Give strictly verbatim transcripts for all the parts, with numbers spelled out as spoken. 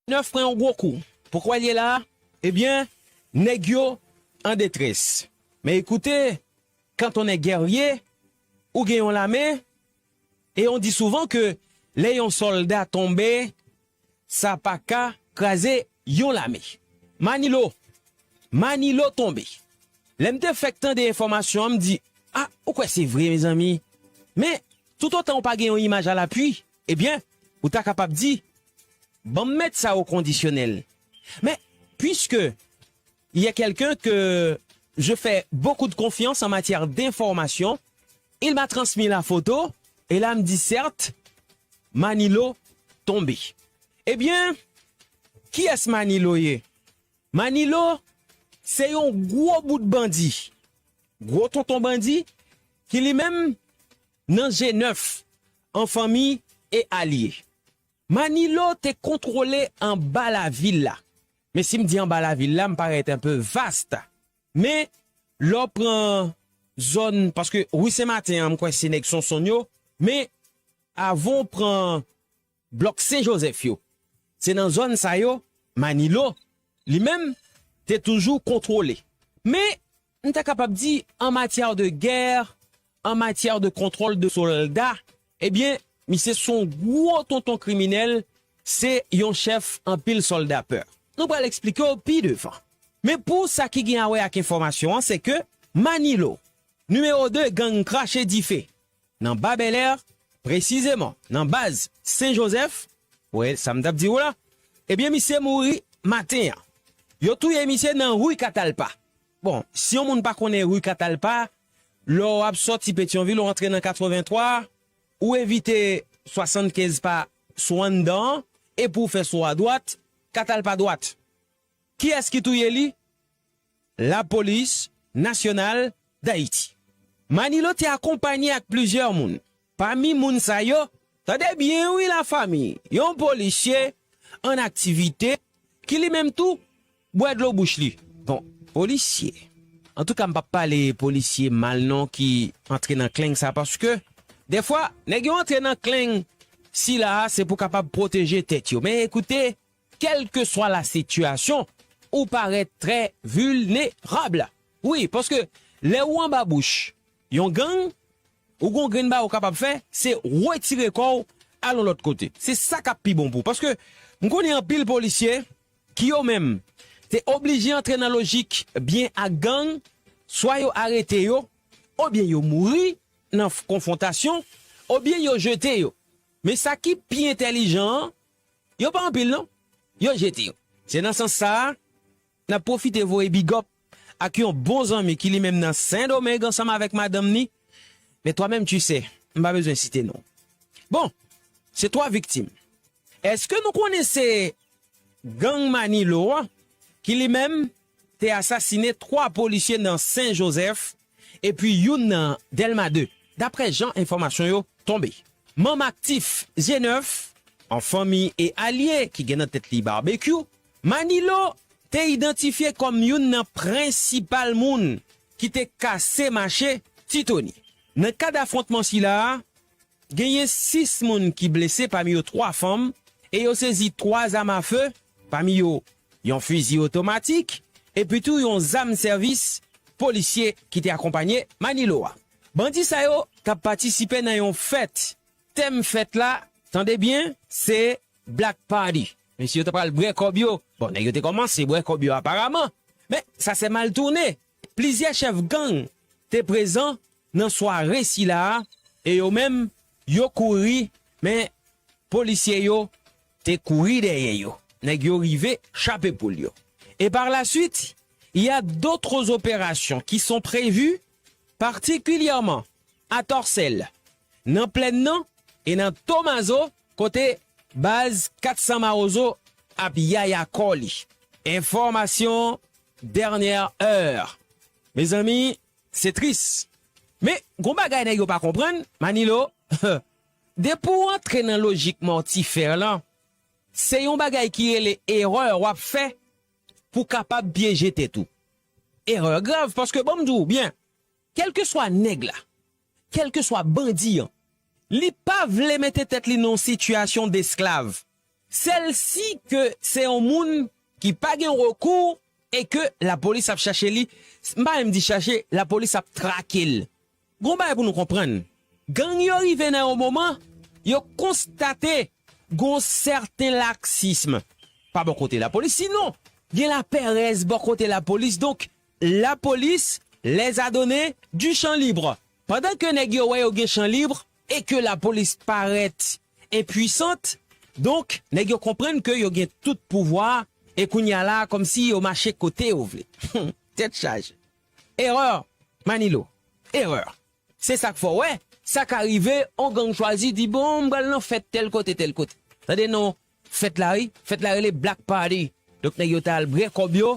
Nèf pran yon gwo kou. Poukwa l ye la? Ebyen, nèg yo an detrès. Men ekoute, quand on est guerrier, ou gen yon lame, e on di souvan ke lè yon sòlda tonbe, sa pa ka kraze yon lame. Manilo, Manilo tonbe. Lè m te fèk tande enfòmasyon an, m di, a, ou kwè se vre, mezanmi? Men, toutotan ou pa gen yon imaj alapui, ebyen, ou ta kapab di, ban m met sa o kondisyonèl. Men, puiske il y a quelqu'un que je fais beaucoup de confiance en matière d'information, il m'a transmis la photo, e la m di, certes, Manilo tonbe. Ebyen, kiyès Manilo ye? Manilo, se yon gwo bout bandi, gwo tonton bandi, ki li menm nan G nèf, an fanmi e alye. Manilo te kontwole anba lavil la. Men si m di anba lavil la, m parèt un peu vaste. Men, lè w pran zòn, paske ri Sen Maten an, m kwè se nèg Sonsonn yo, men avan w pran blòk Sen Jozèf yo, se nan zòn sa yo, Manilo, li menm, te toujou kontwole. Men, m ta kapab di, an matyè de gè, an matyè de kontwòl de sòlda, ebyen, misye se yon gwo tonton kriminèl, se yon chèf anpil sòlda pè. Nou pral eksplike w pi devan. Men pou sa ki gen a wè ak enfòmasyon an, se ke Manilo, nimewo de gang Krache Dife, nan Ba Bèlè, presizeman nan baz Sen Jozèf, wè sa m t ap di w la, ebyen, misye mouri maten an. Yo touye misye nan ri Katalpa. Bon, si yon moun pa konnen ri Katalpa, lè w ap sòti Petyonvil, ou antre nan katrevenntwa, ou evite swasannkenz pa sou anndan an, epi w fè sou adwat, Katalpa dwat. Kiyès ki touye li? Lapolis Nasyonal Dayiti. Manilo te akonpanye ak plizyè moun. Pami moun sa yo, tande byen wi lafanmi, yon polisye an aktivite ki li menm tou bwè dlo bouch li. Bon, polisye. Antouka, m p ap pale polisye mal non ki antre nan kleng sa, paske dèfwa, nèg yo antre nan kleng sila a, se pou kapab pwoteje tèt yo. Men ekoute, kèlkeswa la sitiyasyon, ou parèt trè vilnerab. Wi, paske lè ou anba bouch yon gang, ou gon grenn bagay ou kapab fè, se retire kò w, al yon lòt kote. Se sa k ap pi bon pou ou. Paske m konnen anpil polisye ki yo menm te oblije antre nan lojik byen ak gang, swa yo arete yo, oubyen yo mouri nan f-, konfwontasyon, oubyen yo jete yo. Men sa ki pi entèlijan an, yo pa anpil non, yo jete yo. Se nan sans sa a, n ap pwofite voye big up ak yon bon zanmi ki li menm nan Sendomeng ansanm avèk madanm ni. Men toi même tu sais, m pa bezwen site non. Bon, se twa viktim. Èske nou konnen se gang Manilo a ki li menm te asasine twa polisye nan Sen Jozèf epi youn nan Dèlma de, daprè jan enfòmasyon yo tonbe. Manm aktif G nèf, an fanmi e alye ki gen nan tèt li Babekyou, Manilo te idantifye kòm youn nan prensipal moun ki te kase mache Ti Tony. Nan kad afwontman sila a, genyen sis moun ki blese, pami yo twa fanm, e yo sezi twa zam afe, pami yo yon fizi otomatik, epi tou yon zam sèvis polisye ki te akonpanye Manilo a. Bandi sa yo t ap patisipe nan yon fèt. Tèm fèt la, tande byen, se Black Party. Mesye yo t ap pral bwè kòb yo. Bon, nèg yo te kòmanse bwè kòb yo aparaman. Men, sa se mal tounen. Plizyè chèf gang te prezan nan sware sila a, e yo menm, yo kouri, men polisye yo te kouri dèyè yo. Nèg yo rive chape poul yo. Et par la suite, il y a d'autres opérations qui sont prévues, particulièrement à Torcelles, nan Plèn nan e nan Tomazo, kote baz kat san Mawozo ap yaya kò li. Enfòmasyon dènyè è. Mezanmi, se tris. Men, gon bagay nèg yo pa konprann, Manilo, depi w antre nan lojik mòtifè lan, se yon bagay ki rele erè w ap fè pou kapab pyeje tèt ou. Erè grav, paske ban m di w byen, kèlkeswa nèg la, kèlkeswa bandi an, li pa vle mete tèt li nan yon sitiyasyon desklav. Sèl si ke se yon moun ki pa gen rekou e ke lapolis ap chache li, m pa menm di chache, lapolis ap trake l. Gon bagay pou nou konprann. Gang yo rive nan yon moman, yo konstate gon sèten laksism pa bò kote lapolis. Sinon, gen laperèz bò kote lapolis. Donk, lapolis les a donné du champ libre. Pandan ke nèg yo wè yo gen chan lib e ke lapolis parèt enpwisant, donk, nèg yo konprann ke yo gen tout pouvwa e kounye a la, kòmsi yo mache kote yo vle. Tèt chaje. Erè, Manilo. Erè. Se sa k fè w wè, sa ka rive, on gang chwazi di, "Bon, m pral nan fèt tèl kote, tèl kote." Tande non, fèt la, wi. Fèt la rele Black Party. Donk, nèg yo ta al bwè kòb yo.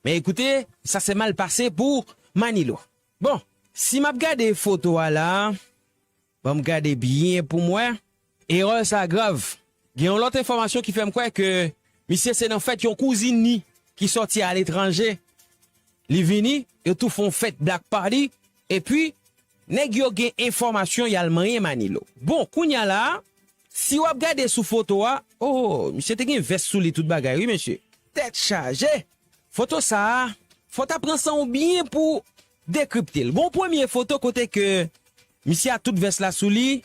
Men ekoute, sa se mal pase pou Manilo. Bon, si m ap gade foto a la, ban m gade byen pou m wè. Erè sa grav. Gen yon lòt enfòmasyon ki fè m kwè ke misye se nan fèt yon kouzin ni ki sòti aletranje. Li vini, yo tou fè yon fèt Black Party, epi nèg yo gen enfòmasyon y al manyen Manilo. Bon, kounye a la, si w ap gade sou foto a, oh, misye te gen vès sou li tout bagay, wi, mesye. Tèt chaje! Foto sa a, fò w ta pran san w byen pou dekripte l. Gon premye foto kote ke misye a tout vès la sou li,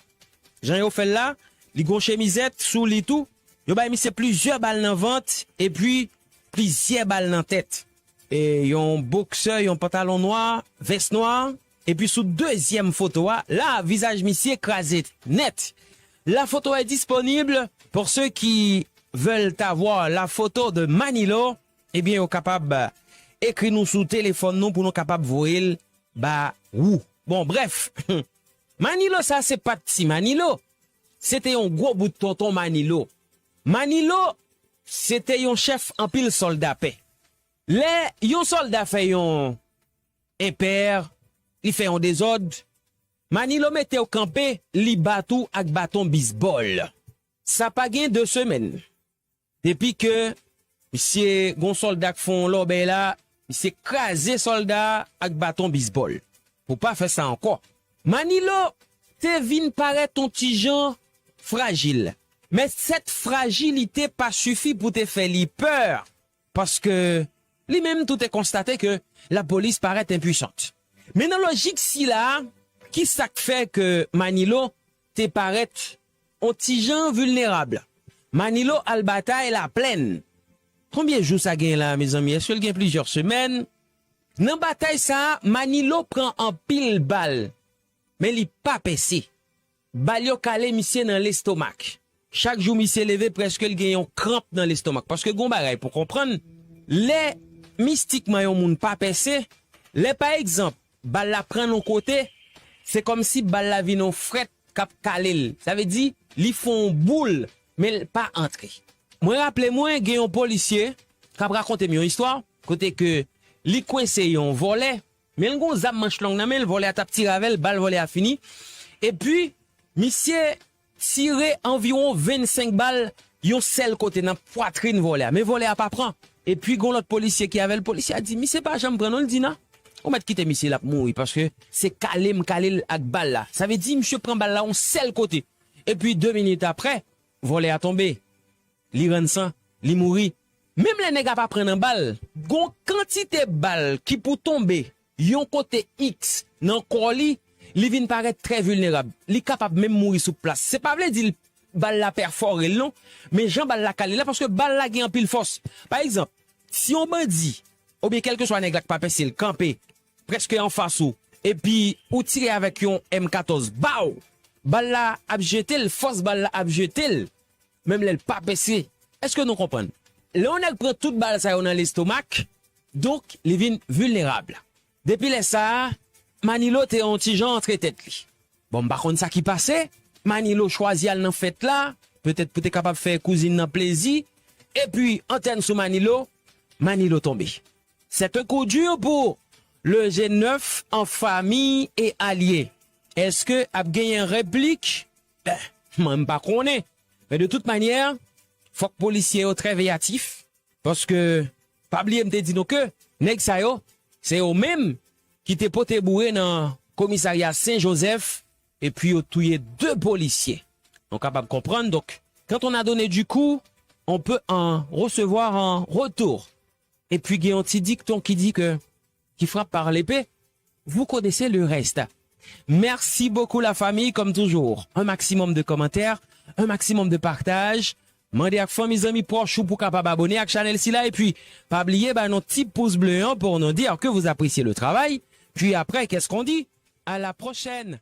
jan yo fè l la, li gon chemizèt sou li tou. Yo bay misye plizyè bal nan vant, epi plizyè bal nan tèt. E yon boksè, yon pantalon nwa, vès nwa, epi sou dezyèm foto a, la, vizaj misye kraze nèt. La photo est disponible pour ceux qui veulent avoir la photo de Manilo. Ebyen, yo kapab ekri nou sou telefòn nou pou nou kapab voye l ba ou. Bon, brèf, Manilo sa se pa t ti Manilo. Se te yon gwo bout tonton Manilo. Manilo, se te yon chèf anpil sòlda pè. Lè yon sòlda fè yon enpè, li fè yon dezòd, Manilo mete w kanpe, li bat ou ak baton bizbòl. Sa pa gen de semèn. Depi ke misye gon sòlda k fè yon lòbèy la, misye kraze sòlda a ak baton bizbòl. Pou pa fè sa ankò. Manilo te vin parèt yon ti jan frajil. Men sèt frajilite pa sifi pou te fè li pè, paske li menm tou te konstate ke lapolis parèt enpwisant. Men nan lojik sila a, ki sa k fè ke Manilo te parèt on ti jan vilnerab? Manilo al batay Laplèn. Konbyen jou sa gen la, mezanmi? Èske l gen plizyè semèn? Nan batay sa a, Manilo pran anpil bal, men li pa pèse. Bal yo kale misye nan lestomak. Chak jou misye leve, prèske l gen yon kranp nan lestomak. Paske gon bagay pou konprann, lè mistikman yon moun pa pèse, lè pa egzanp, bal la pran yon kote, se kòmsi bal la vin yon frèt k ap kale l. Sa vle di, li fè yon boul, men l pa antre. Mwen raple mwen, gen yon polisye k ap rakonte m yon istwa, kote ke li kwense yon vòlè, men l gon zam manch long nan men l, vòlè a t ap tire avè l, bal vòlè a fini. Epi, misye tire anviwon vennsenk bal yon sèl kote nan pwatrin vòlè a. Men vòlè a pa pran. Epi, gon lòt polisye ki avè l, polisye a di, "Misye pa janm pran non," l di, "Non. Ou mèt kite misye, l ap mouri, paske se kale m kale l ak bal la." Sa vle di, misye pran bal la yon sèl kote. Epi, de minit apre, vòlè a tonbe. Li rann san, li mouri. Menm lè nèg la pa pran nan bal, gon kantite bal ki pou tonbe yon kote iks nan kò li, li vin parèt trè vilnerab. Li kapab menm mouri sou plas. Se pa vle di l, bal la pèfòre l non, men jan bal la kale la, paske bal la gen anpil fòs. Pa egzanp, si yon bandi, oubyen kèlkeswa nèg la k pa pèse l, kanpe prèske anfas ou, epi ou tire avèk yon M katòz, baw! Bal la ap jete l, fòs bal la ap jete l, menm lè l pa pèse. Èske nou konprann? Lè yon nèg pran tout bal sa yo nan lestomak, donk, li vin vilnerab. Depi lè sa a, Manilo te yon ti jan antre tèt li. Bon, m pa konn sa ki pase, Manilo chwazi al nan fèt la, petèt pou te kapab fè kouzin nan plezi, epi antèn sou Manilo, Manilo tonbe. C'est un coup dur pour le G neuf en famille et alliés. Èske ap genyen replik? Ben, mwen m pa konnen. Men de tout manyè, fòk polisye yo trè veyatif, paske pa bliye m te di nou ke nèg sa yo, se yo menm ki te pote boure nan komisarya Sen Jozèf, epi yo touye de polisye. Nou kapab konprann, donk, quand on a donné du coup, on peut en recevoir en retour. Epi gen yon ti dikton ki di ke qui frappe par l'épée, vous connaissez le reste. Merci beaucoup la famille, comme toujours. Un maximum de commentaires, un maximum de partage. Mande ak fanmi, zanmi, pwòch ou pou kapab abone ak chanèl sila. Epi, pa bliye ba nou ti pous ble an pou nou dire que vous appréciez le travail. Puis après, qu'est-ce qu'on dit? À la prochaine.